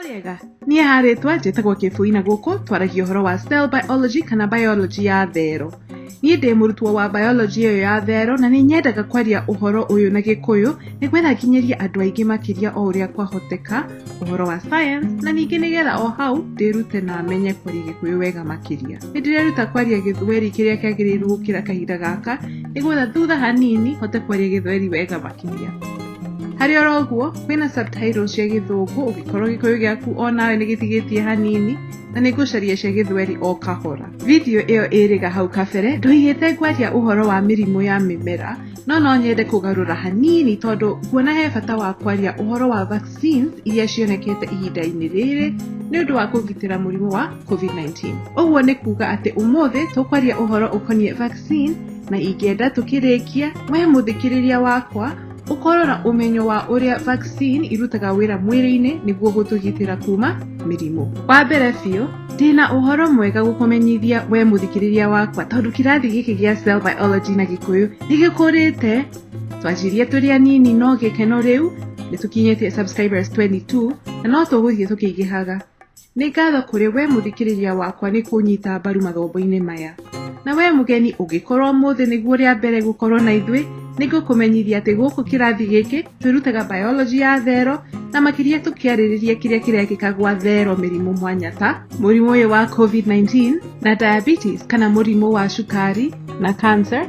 Mũrĩega, niĩ harĩtwa njĩtagwo Kĩbui na gũkũ twaragia ũhoro wa cell biology kana biology ya thero. Niĩ ndĩ mũrutwo wa biology ĩyo ya thero na nĩ nyendaga kwaria ũhoro ũyũ na Gĩkũyũ nĩgetha nginyĩrie andũ aingĩ makĩria o ũrĩa kwahoteka ũhoro wa science na ningĩ nĩgetha o hau ndĩrute na menye kwaria Gĩkũyũ wega makĩria. Nĩ ndĩreruta kwaria Gĩthweri kĩrĩa kĩagĩrĩru gũkĩra kahinda gaka nĩgetha thutha hanini hote kwaria Gĩthweri wega makĩria. Harĩ oro ũguo, kwĩna subtitles cia Gĩthũngũ ũngĩkorwo Gĩkũyũ gĩaku o nawe nĩ gĩtigĩtie hanini na nĩ ngũcaria cia Gĩthweri o kahora. Video ĩyo ĩrĩga hau kabere ndoigĩte ngwaria ũhoro wa mĩrimũ ya mĩmera no no nyende kũgarũra hanini tondũ nguona he bata wa kwaria ũhoro wa vaccines iria cionekete ihinda-inĩ rĩrĩ nĩ ũndũ wa kũgitĩra mũrimũ wa COVID-19. Ũguo nĩ kuga atĩ ũmũthĩ tũkwaria ũhoro ũkoniĩ vaccine na ingĩenda tũkĩrĩkia we mũthikĩrĩria wakwa ũkorwo na ũmenyo wa ũrĩa vaccine irutaga wĩra mwĩrĩ-inĩ nĩguo gũtũgitĩra kuma mĩrimũ. Wa mbere biũ, ndĩna ũhoro mwega gũkũmenyithia we mũthikĩrĩria wakwa tondũ kĩrathi gĩkĩ gĩa cell biology na Gĩkũyũ nĩ gĩkũrĩte. Twanjirie tũrĩ anini no gĩkeno rĩu nĩ tũkinyĩtie subscribers 22 na no tũgũthiĩ tũkĩingĩhaga. Nĩ ngatho kũrĩ we mũthikĩrĩria wakwa nĩ kũnyita mbaru mathomo-inĩ maya. Na we mũgeni ũngĩkorwo ũmũthĩ nĩguo rĩa mbere gũkorwo na ithuĩ, nĩ ngũkũmenyithia atĩ gũkũ kĩrathi gĩkĩ twĩrutaga biology ya thero na makĩria tũkĩarĩrĩria kĩrĩa kĩrekĩka gwa thero mĩrimũ mwanya ta mũrimũ ũyũ wa COVID-19 na diabetes kana mũrimũ wa cukari na cancer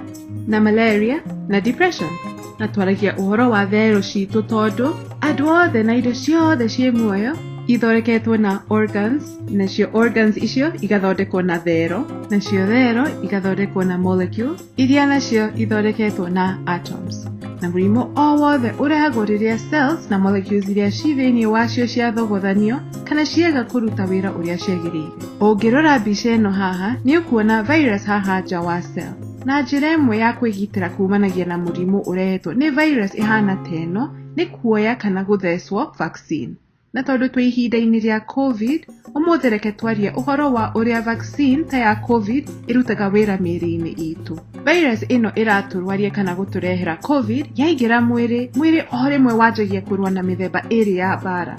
na malaria na depression. Na twaragia ũhoro wa thero citũ tondũ andũ othe na indo ciothe ciĩ muoyo ithondeketwo na organs, nacio organs icio igathondekwo na thero, nacio thero igathondekwo na molecules iria nacio ithondeketwo na atoms. Na mũrimũ o wothe ũrehagwo rĩrĩa cells na molecules iria ci thĩinĩ wacio ciathogothanio kana ciaga kũruta wĩra ũrĩa ciagĩrĩire. Ũngĩrora mbica ĩno haha nĩ ũkuona virus haha nja wa cell. Na njĩra ĩmwe ya kwĩgitĩra kumanagia na mũrimũ ũrehetwo nĩ virus ĩhana ta ĩno nĩ kuoya kana gũthecwo vaccine. Na tondũ twĩ ihinda-inĩ rĩa COVID, ũmũthĩ reke twarie ũhoro wa ũrĩa vaccine ta ya COVID ĩrutaga wĩra mĩĩrĩ-inĩ itũ. Virus ĩno ĩratũrwaria kana gũtũrehera COVID yaingĩra mwĩrĩ, mwĩrĩ o rĩmwe wanjagia kũrũa na mĩthemba ĩrĩ ya mbara.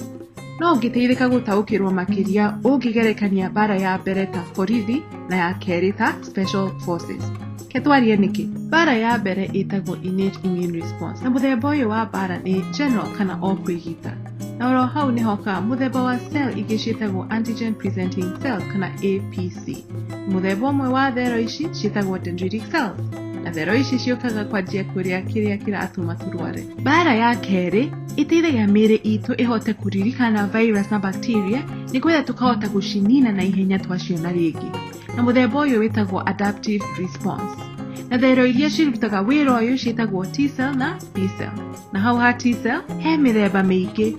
No ũngĩteithĩka gũtaũkĩrwo makĩria ũngĩgerekania mbara ya mbere ta borithi na ya kerĩ ta special forces. Ke twarie nĩkĩ? Mbara ya mbere ĩtagwo innate immune response na mũthemba ũyũ wa mbara nĩ general kana o kwĩgita. Na oro hau nĩ hokaga mũthemba wa cell ingĩ ciĩtagwo antigen presenting cells kana APC. Mũthemba ũmwe wa thero ici ciĩtagwo dendritic cells na thero ici ciũkaga kwanjia kũrĩa kĩrĩa kĩratũma tũrware. Mbara ya kerĩ ĩteithagia mĩĩrĩ itũ ĩhote kũririkana virus na bacteria nĩgetha tũkahota gũcinina na ihenya twaciona rĩngĩ. Na mũthemba ũyũ wĩtagwo adaptive response. Na thero iria cirutaga wĩra ũyũ ciĩtagwo T cell na B cell. Na hau ha T cell he mĩthemba mĩingĩ.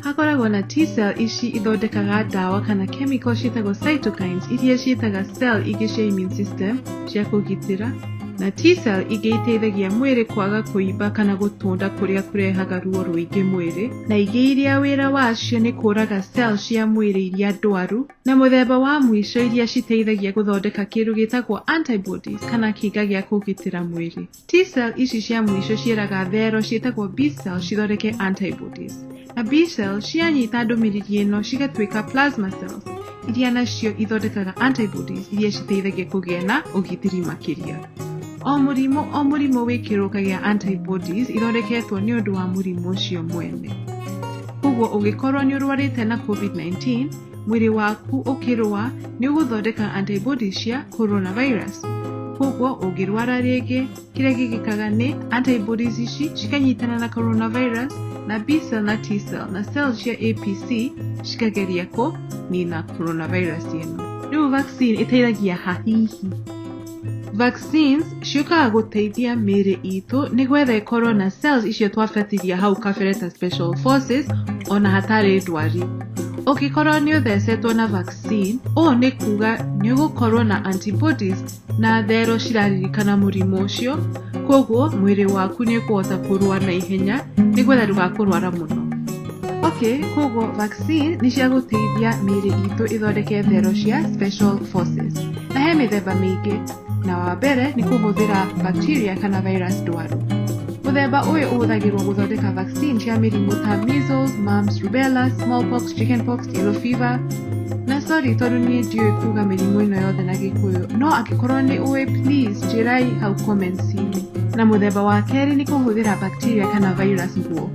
Hakoragwo na T cell ici ithondekaga ndawa kana chemical ciĩtagwo cytokines iria ciĩtaga cell ingĩ cia immune system cia kũgitĩra na T cell ingĩ iteithagia mwĩrĩ kwaga kũimba kana gũtũnda kũrĩa kũrehaga ruo rũingĩ mwĩrĩ na ingĩ iria wĩra wacio nĩ kũraga cell cia mwĩrĩ iria ndwaru na mũthemba wa mũico iria citeithagia gũthondeka kĩndũ gĩtagwo antibodies kana kĩnga gĩa kũgitĩra mwĩrĩ. T cell ici cia mũico ciĩraga thero ciĩtagwo B cell cithondeke antibodies. Na B cell cianyita ndũmĩrĩri ĩno cigatuĩka plasma cells iria nacio ithondekaga antibodies iria citeithagia kũgĩa na ũgitĩri makĩria. O mũrimũ o mũrimũ wĩ kĩrũka gĩa antibodies ithondeketwo nĩ ũndũ wa mũrimũ ũcio mwene. Koguo ũngĩkorwo nĩ ũrwarĩte na COVID-19, mwĩrĩ waku ũkĩrũa nĩ ũgũthondeka antibodies cia coronavirus. Koguo ũngĩrwara rĩngĩ, kĩrĩa gĩkĩkaga nĩ antibodies ici cikanyitana na coronavirus na B cell na T cell na cells cia APC cikageria kũnina coronavirus ĩno. Rĩu vaccine ĩteithagia ha hihi? Vaccines ciũkaga gũteithia mĩĩrĩ itũ nĩgetha ĩkorwo na cells icio twabatirie hau kabere ta special forces ona hatarĩ ndwari. Ũngĩkorwo nĩ ũthecetwo na vaccine, ũũ nĩ kuga nĩ ũgũkorwo na antibodies na thero ciraririkana mũrimũ ũcio, koguo mwĩrĩ waku nĩ ũkũhota kũrũa na ihenya nĩgetha ndũgakũrwara mũno. Okay, koguo vaccine nĩ cia gũteithia mĩĩrĩ itũ ĩthondeke thero cia special forces. Na he mĩthemba mĩingĩ, na wa mbere nĩ kũhũthĩra bacteria kana virus ndwaru. Mũthemba ũyũ ũhũthagĩrwo gũthondeka vaccine cia mĩrimũ ta measles, mumps, rubella, smallpox, chickenpox, yellow fever. Na sorry tondũ niĩ ndiũĩ kuga mĩrimũ ĩno yothe na Gĩkũyũ, no angĩkorwo nĩ ũĩ please njĩrai hau comments-inĩ. Na mũthemba wa kerĩ nĩ kũhũthĩra bacteria kana virus nguo.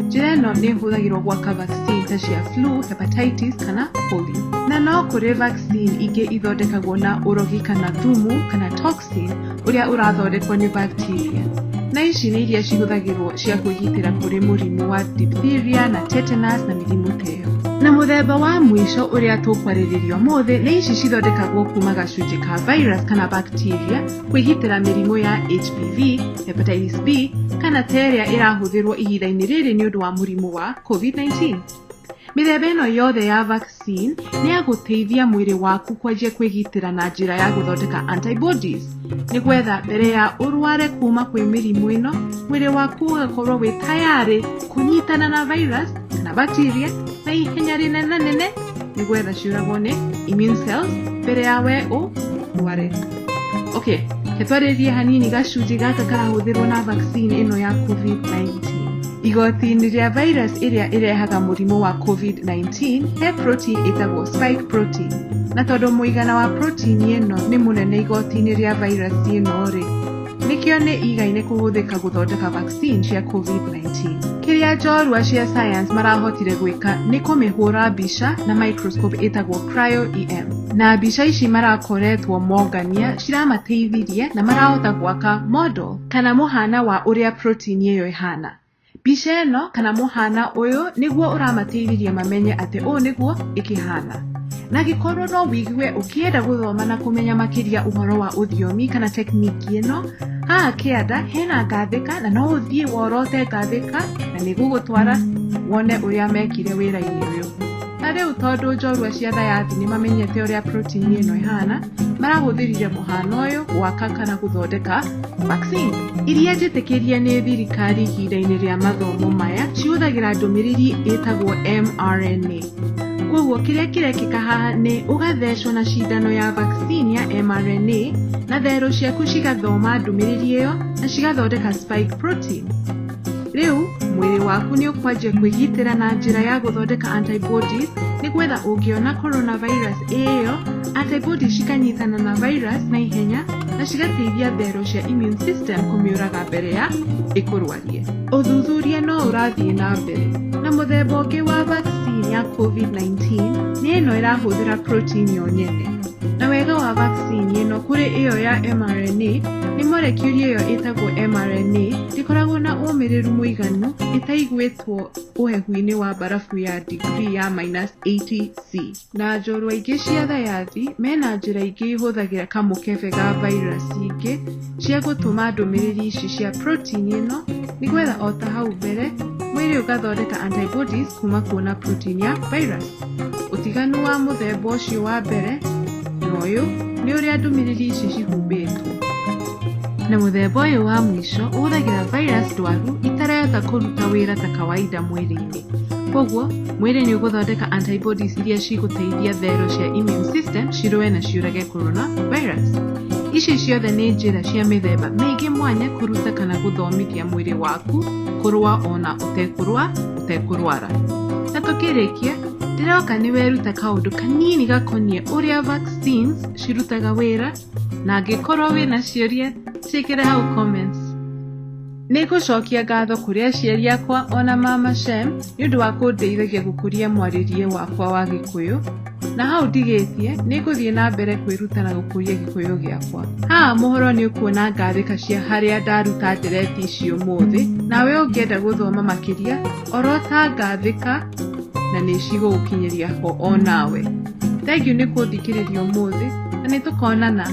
Njĩra ĩno nĩ ĩhũthagĩrwo gwaka vaccine ta cia flu, hepatitis kana polio. Na no kũrĩ vaccine ingĩ ithondekagwo na ũrogi kana thumu kana toxin ũrĩa ũrathondekwo nĩ bacteria. Na ici nĩ iria cihũthagĩrwo cia kwĩgitĩra kũrĩ mũrimũ wa diphtheria na tetanus na mĩrimũ ta ĩyo. Na mũthemba wa mũico ũrĩa tũkwarĩrĩria ũmũthĩ nĩ ici cithondekagwo kuma gacunjĩ ka virus kana bacteria kwĩgitĩra mĩrimũ ya HPV, hepatitis B kana ta ĩrĩa ĩrahũthĩrwo ihinda-inĩ rĩrĩ nĩ ũndũ wa mũrimũ wa COVID-19. Mĩthemba ĩno yothe ya vaccine nĩ ya gũteithia mwĩrĩ waku kwanjia kwĩgitĩra na njĩra ya gũthondeka antibodies nĩ gwetha mbere ya ũrware kuma kwĩ mĩrimũ ĩno, mwĩrĩ waku ũgakorwo wĩ tayarĩ kũnyitana na virus kana bacteria na ihenya rĩnenanene nĩ gwetha ciũragwo nĩ immune cells mbere ya we ũrware. Okay, ketwarĩrie hanini gacunjĩ gaka karahũthĩrwo na vaccine ĩno ya COVID-19. Igoti-inĩ rĩa virus ĩrĩa ĩrehaga mũrimũ wa COVID-19 he protein ĩtagwo spike protein. Na tondũ mũigana wa protein ĩno nĩ mũnene igoti-inĩ rĩa virus ĩno rĩ, nĩkĩo nĩ igaine kũhũthĩka gũthondeka vaccine cia COVID-19. Kĩrĩa njorua cia science marahotire gwĩka nĩ kũmĩhũra mbica na microscope ĩtagwo cryo-EM. Na mbica ici marakoretwo mongania ciramateithirie na marahota gwaka model kana mũhana wa ũrĩa protein ĩyo ĩhana. Mbica ĩno kana mũhana ũyũ nĩguo ũramateithirie mamenye atĩ ũũ nĩguo ĩkĩhana. Na angĩkorwo no wĩigue ũkĩenda gũthoma na kũmenya makĩria ũhoro wa ũthiomi kana technique ĩno, haha kĩanda hena ngathĩka na no ũthiĩ worote ngathĩka na nĩgũgũtwara wone ũrĩa mekire wĩra-inĩ ũyũ. Na rĩu tondũ njorua cia thayathi nĩ mamenyete ũrĩa protein ĩno ĩhana, marahũthĩrire mũhano ũyũ gwaka kana gũthondeka vaccine. Iria njĩtĩkĩrie nĩ thirikari ihinda-inĩ rĩa mathomo maya cihũthagĩra ndũmĩrĩri ĩtagwo mRNA. Koguo kĩrĩa kĩrekĩka haha nĩ ũgathecwo na cindano ya vaccine ya mRNA na therũ ciaku cigathoma ndũmĩrĩri ĩyo na cigathondeka spike protein. Rĩu mwĩrĩ waku nĩ ũkwanjia kwĩgitĩra na njĩra ya gũthondeka antibodies nĩ gwetha ũngĩona coronavirus ĩyo, antibodies cikanyitana na virus na ihenya na cigateithia therũ cia immune system kũmĩũraga mbere ya ĩkũrwarie. Ũthuthuria no ũrathiĩ na mbere na mũthemba ũngĩ wa vaccine ya COVID-19 nĩ ĩno ĩrahũthĩra protein yo nyene. Na wega wa vaccine ĩno kũrĩ ĩyo ya mRNA nĩ molecule ĩyo ĩtagwo mRNA ndĩkoragwo na ũmĩrĩru mũiganu ĩtaiguĩtwo ũhehu-inĩ wa barafu ya degree ya -80 C. Na njorua ingĩ cia thayathi mena njĩra ingĩ ihũthagĩra kamũkebe ga virus ingĩ cia gũtũma ndũmĩrĩri ici cia protein ĩno nĩ gwetha o ta hau mbere mwĩrĩ ũgathondeka antibodies kuma kuona protein ya virus. Ũtiganu wa mũthemba ũcio wa mbere na ũyũ nĩ ũrĩa ndũmĩrĩri ici cihumbĩtwo. Na mũthemba ũyũ wa mũico ũhũthagĩra virus ndwaru itarehota kũruta wĩra ta kawaida mwĩrĩ-inĩ. Koguo mwĩrĩ nĩ ũgũthondeka antibodies iria cigũteithia therũ cia immune system cirũe na ciũrage coronavirus. Ici ciothe nĩ njĩra cia mĩthemba mĩingĩ mwanya kũruta kana gũthomithia mwĩrĩ waku kũrũa ona ũtekũrwara. Na tũkĩrĩkia, ndĩroka nĩ weruta kaũndũ kanini gakoniĩ ũrĩa vaccines cirutaga wĩra na angĩkorwo wĩna ciũria ciĩkĩre hau comments. Nĩ ngũcokia ngatho kũrĩ aciari akwa ona mama Shem nĩ ũndũ wa kũndeithagia gũkũria mwarĩrie wakwa wa Gĩkũyũ. Na hau ndigĩtie nĩ ngũthiĩ na mbere kwĩruta na gũkũria Gĩkũyũ gĩakwa. Haha mũhoro nĩ ũkuona ngathĩka cia harĩa ndaruta ndereti ici ũmũthĩ, nawe ũngĩenda gũthoma makĩria orota ngathĩka na nĩ cigũgũkinyĩria ho onawe. Thengiũ nĩ kũthikĩrĩria ũmũthĩ na nĩ tũkonana.